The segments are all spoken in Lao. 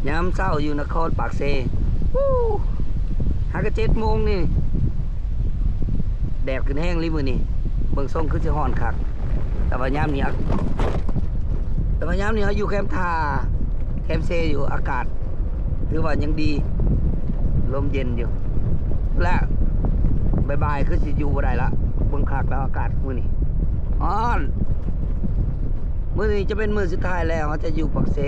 ຍາມເຊົ້າຢູ່ນະຄອນປາກເຊ ໂອ້ ຫາກະເຈັດໂມງນີ້ ແດດຂຶ້ນແຮງອີ່ຫຼີມື້ນີ້ ເບິ່ງຊົງຄືຊິຮ້ອນຄັກ ແຕ່ວ່າຍາມນີ້ ອາ ແຕ່ວ່າຍາມນີ້ເຮົາຢູ່ແຄມທ່າ ແຄມເຊຢູ່ ອາກາດຖືວ່າຍັງດີ ລົມເຢັນຢູ່ ແລະ ບ່າຍໆ ຄືຊິຢູ່ບໍ່ໄດ້ລະ ເບິ່ງຄັກແລ້ວອາກາດມື້ນີ້ ຮ້ອນ. ມື້ນີ້ຈະເປັນມື້ສຸດທ້າຍແລ້ວ ເຮົາຈະຢູ່ປາກເຊ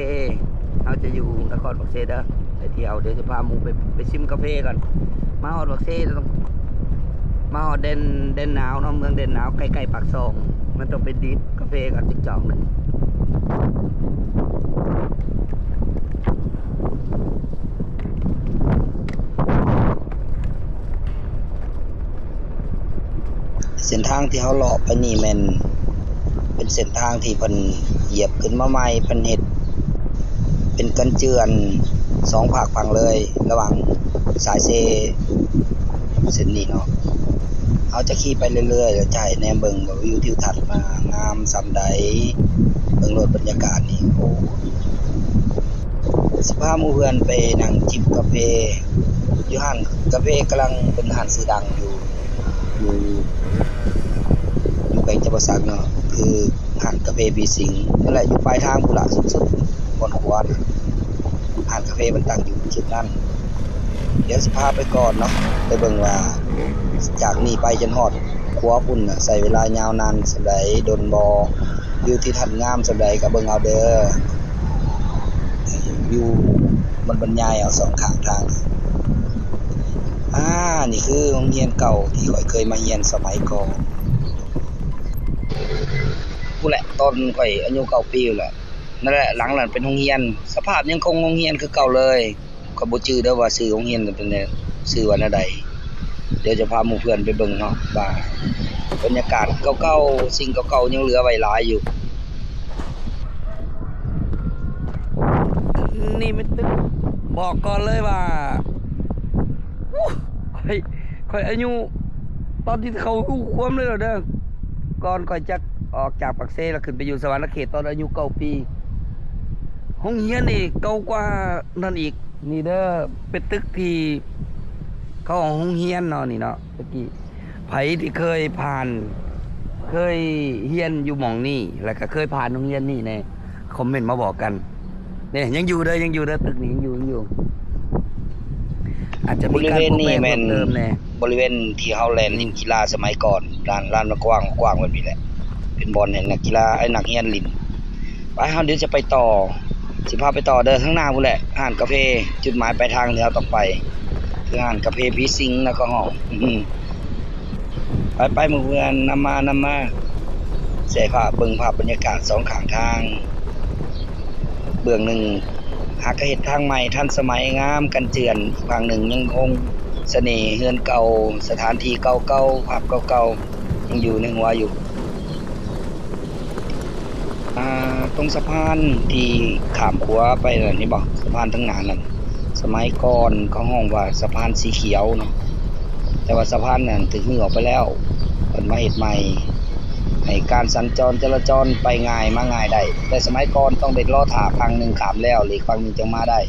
ເຮົາຈະຢູ່ນະຄອນປາກເຊເດີ ໄປທ່ຽວ ດຽວຈະພາໝູ່ໄປ ໄປຊິມກາເຟກ່ອນ ມາຮອດປາກເຊຕ້ອງ ມາຮອດແດນ ແດນໜາວເນາະ ເມືອງແດນໜາວ ໃກ້ໆ ປາກຊ່ອງ ມັນຕ້ອງໄປດິບກາເຟກ່ອນຈັກຈອກໜຶ່ງ. ເສັ້ນທາງທີ່ເຮົາເລາະໄປນີ້ແມ່ນເປັນເສັ້ນທາງທີ່ເພິ່ນຢຽບຂຶ້ນມາໃໝ່ ເພິ່ນເຮັດເປັນກັນເຈື່ອນສອງພາກຝັ່ງເລີຍ ລະຫວ່າງສາຍເຊເສັ້ນນີ້ເນາະ. ເຮົາຈະຂີ່ໄປເລື້ອຍໆ ແລ້ວຈະໃຫ້ແນມເບິ່ງວ່າວິວທິວທັດມາງາມສ່ຳໃດ ເບິ່ງໂລດບັນຍາກາດນີ້ ໂອ້. ຊິພາໝູ່ເພື່ອນໄປນັ່ງຈິບກາເຟ ຢູ່ຮ້ານກາເຟກຳລັງເປັນຮ້ານຊື່ດັງຢູ່ ຢູ່ ຢູ່ແຂວງຈຳປາສັກເນາະ ຄືຮ້ານກາເຟຜີສິງ ນັ້ນແຫຼະ ຢູ່ປາຍທາງພຸ້ນລະ ສຸດໆ ບ່ອນຂວານະ ຮ້ານກາເຟມັນຕັ້ງຢູ່ຈຸດນັ້ນ. ດຽວຊິພາໄປກ່ອນເນາະ ໄປເບິ່ງວ່າຈາກນີ້ໄປຈົນຮອດຂົວພຸ້ນນະ ໃຊ້ເວລາຍາວນານສ່ຳໃດ ດົນບໍ່ ວິວທິວທັດງາມສ່ຳໃດກະເບິ່ງເອົາເດີ. ວິວມັນບັນຍາຍເອົາສອງຂ້າງທາງ. ອາ ນີ້ຄືໂຮງຮຽນເກົ່າທີ່ຂ້ອຍເຄີຍມາຮຽນສະໄໝກ່ອນ ພຸ້ນແຫຼະ ຕອນຂ້ອຍອາຍຸເກົ້າປີພຸ້ນແຫຼະ. ນັ້ນແຫຼະ ຫຼັງນັ້ນເປັນໂຮງຮຽນ ສະພາບຍັງຄົງໂຮງຮຽນຄືເກົ່າເລີຍ. ຂ້ອຍບໍ່ຈື່ເດີວ່າຊື່ໂຮງຮຽນເປັນ ຊື່ວ່າແນວໃດ. ດຽວຈະພາໝູ່ເພື່ອນໄປເບິ່ງເນາະ ວ່າບັນຍາກາດເກົ່າໆ ສິ່ງເກົ່າໆ ຍັງເຫຼືອໄວ້ຫຼາຍຢູ່. ນີ້ແມ່ນຕຶກ ບອກກ່ອນເລີຍວ່າ ໂອ້ ຂ້ອຍ ຂ້ອຍອາຍຸ ຕອນທີ່ເຂົາຮູ້ຄວາມເລີຍເດີ ກ່ອນຂ້ອຍຈະອອກຈາກປາກເຊ ແລ້ວຂຶ້ນໄປຢູ່ສະຫວັນນະເຂດ ຕອນອາຍຸເກົ້າປີ. ໂຮງຮຽນນີ້ເກົ່າກວ່ານັ້ນອີກ. ນີ້ເດີ ເປັນຕຶກທີ່ເຂົາເອົາໂຮງຮຽນເນາະ ນີ້ເນາະ ຕະກີ້ ໃຜທີ່ເຄີຍຜ່ານ ເຄີຍຮຽນຢູ່ໝ່ອງນີ້ ແລ້ວກະເຄີຍຜ່ານໂຮງຮຽນນີ້ແດ່ ຄອມເມັນມາບອກກັນ. ນີ້ຍັງຢູ່ເດີ ຍັງຢູ່ເດີ ຕຶກນີ້ຍັງຢູ່ ຍັງຢູ່. ອາດຈະມີການ ບໍລິເວນນີ້ແມ່ນ ເພີ່ມເຕີມແດ່ ບໍລິເວນທີ່ເຮົາແລ່ນຫຼິ້ນ ອືມ ກິລາສະໄໝກ່ອນ ລານ ລານມັນກວ້າງ ກວ້າງແບບນີ້ແຫຼະ ເປັນບ່ອນໃຫ້ນັກກິລາ ໃຫ້ນັກຮຽນຫຼິ້ນ. ໄປ ເຮົາດຽວຈະໄປຕໍ່ ຊິພາໄປຕໍ່ເດີ ທາງໜ້າພຸ້ນແຫຼະ ຮ້ານກາເຟ ຈຸດໝາຍປາຍທາງທີ່ເຮົາຕ້ອງໄປ ຄືຮ້ານກາເຟຜີສິງນະ ເຂົາຮ້ອງ. ໄປໆ ໝູ່ເພື່ອນ ນຳມາ ນຳມາ ແຊພາບ ເບິ່ງພາບບັນຍາກາດສອງຂ້າງທາງ. ເບື້ອງໜຶ່ງຫາກະເຮັດທາງໃໝ່ທັນສະໄໝງາມກັນເຈື່ອນ, ອີກຝັ່ງໜຶ່ງຍັງຄົງສະເໜ່ເຮືອນເກົ່າ, ສະຖານທີ່ເກົ່າໆ, ພາບເກົ່າໆ ຍັງຢູ່ໃນຫົວຢູ່. ອ່າ ຕົງສະພານທີ່ຂ້າມຂົວໄປນັ້ນ ເຫັນບໍ່? ສະພານທາງໜ້ານັ້ນ ສະໄໝກ່ອນເຂົາຮ້ອງວ່າສະພານສີຂຽວເນາະ, ແຕ່ວ່າສະພານນັ້ນຖືກຮື້ອອກໄປແລ້ວ ເພິ່ນມາເຮັດໃໝ່ ໃຫ້ການສັນຈອນຈະລາຈອນໄປງ່າຍມາງ່າຍໄດ້, ແຕ່ສະໄໝກ່ອນຕ້ອງໄດ້ລໍຖ້າຝັ່ງໜຶ່ງຂ້າມແລ້ວ ແລະ ອີກຝັ່ງໜຶ່ງຈຶ່ງມາໄດ້.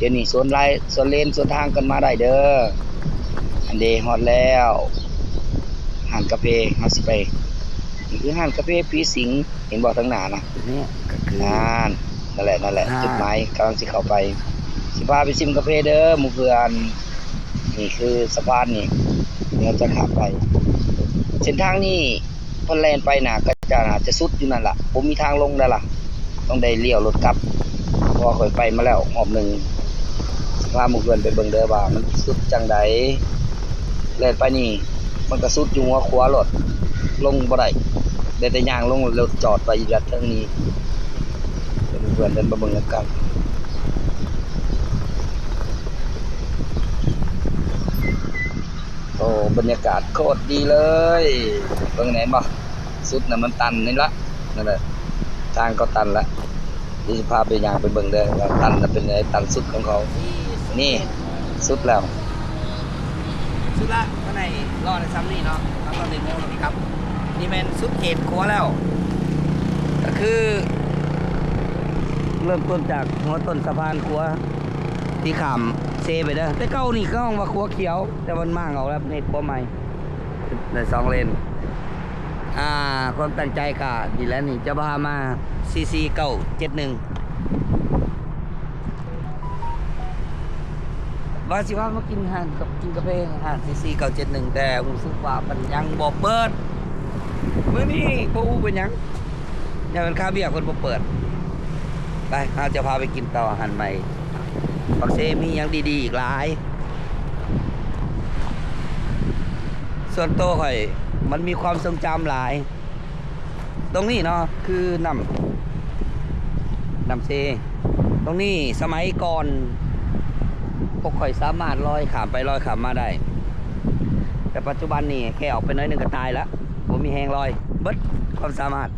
ດຽວນີ້ສວນລາຍ ສວນເລນສວນທາງກັນມາໄດ້ເດີ. ອັນເດ ຮອດແລ້ວ ຮ້ານກາເຟ ເຮົາຊິໄປ ນີ້ຄືຮ້ານກາເຟຜີສິງ ເຫັນບໍ່ທາງໜ້ານະ? ນີ້ກະຄື ນັ້ນ ນັ້ນແຫຼະ ນັ້ນແຫຼະ ຮ້ານ ຈຸດໝາຍກຳລັງຊິເຂົ້າໄປ ຊິພາໄປຊິມກາເຟເດີໝູ່ເພື່ອນ. ນີ້ຄືສະພານນີ້ ດຽວຈະຂ້າມໄປ ເສັ້ນທາງນີ້ ເພິ່ນແລ່ນໄປໜ້າ ກະຈະໜ້າຈະສຸດຢູ່ນັ້ນລະ ບໍ່ມີທາງລົງໄດ້ລະ ຕ້ອງໄດ້ລ້ຽວລົດກັບ ເພາະວ່າຂ້ອຍໄປມາແລ້ວຮອບໜຶ່ງ. ຊິພາໝູ່ເພື່ອນໄປເບິ່ງເດີວ່າມັນສຸດຈັ່ງໃດ. ແລ່ນໄປນີ້ມັນກະສຸດຢູ່ຫົວຂົວໂລດ ລົງບໍ່ໄດ້ ໄດ້ແຕ່ຍ່າງລົງ ລົດຈອດໄວ້ຢູ່ດັດເທິງນີ້. ເພື່ອນໆ ໄດ້ມາເບິ່ງນຳກັນ. ໂອ້ ບັນຍາກາດໂຄດດີເລີຍ ເບິ່ງແນ່ບໍ່? ສຸດນະມັນຕັນນີ້ລະ ນັ້ນແຫຼະ ທາງກໍຕັນລະ. ດຽວຊິພາໄປຍ່າງໄປເບິ່ງເດີວ່າຕັນນະເປັນໃດ ຕັນສຸດຂອງເຂົາ. ນີ້ ສຸດແລ້ວ ສຸດລະ ມາໄດ້ລໍໄດ້ຊ່ຳນີ້ເນາະ ເຮົາຕ້ອງໄດ້ໂມລົດກັບ. ນີ້ແມ່ນສຸດເຂດຂົວແລ້ວ ກະຄື ເລີ່ມຕົ້ນຈາກຫົວຕົ້ນສະພານຂົວທີ່ຂ້າມເຊໄປເດີ. ແຕ່ເກົ່ານີ້ເຂົາຮ້ອງວ່າຂົວຂຽວ, ແຕ່ມັນມ້າງອອກແລ້ວ ເຮັດຂົວໃໝ່ ໄດ້ສອງເລນ. ອ່າ ຄວາມຕັ້ງໃຈກະນີ້ແຫຼະ, ນີ້ຈະພາມາ ຊີຊີ ເກົ້າເຈັດໜຶ່ງ ວ່າຊິພາມາກິນຮ້ານ ກັບ ກິນກາແຟຮ້ານ ຊີຊີ ເກົ້າເຈັດໜຶ່ງ ແຕ່ຮູ້ສຶກວ່າມັນຍັງບໍ່ເປີດ. ມື້ນີ້ບໍ່ຮູ້ເປັນຫຍັງ, ຍ້ອນມັນຄາວຽກເພິ່ນບໍ່ເປີດ. ໄປ ເຮົາຈະພາໄປກິນຕໍ່ຮ້ານໃໝ່. ປາກເຊມີຫຍັງດີໆອີກຫຼາຍ. ສ່ວນໂຕຂ້ອຍ ມັນມີຄວາມຊົງຈຳຫຼາຍ. ຕົງນີ້ເນາະ ຄືນ້ຳ ນ້ຳເຊ. ຕົງນີ້ສະໄໝກ່ອນ ພວກຂ້ອຍສາມາດລອຍຂ້າມໄປລອຍຂ້າມມາໄດ້, ແຕ່ປັດຈຸບັນນີ້ແຄ່ອອກໄປໜ້ອຍໜຶ່ງກໍຕາຍລະ, ບໍ່ມີແຮງລອຍ, ເບິດຄວາມສາມາດ.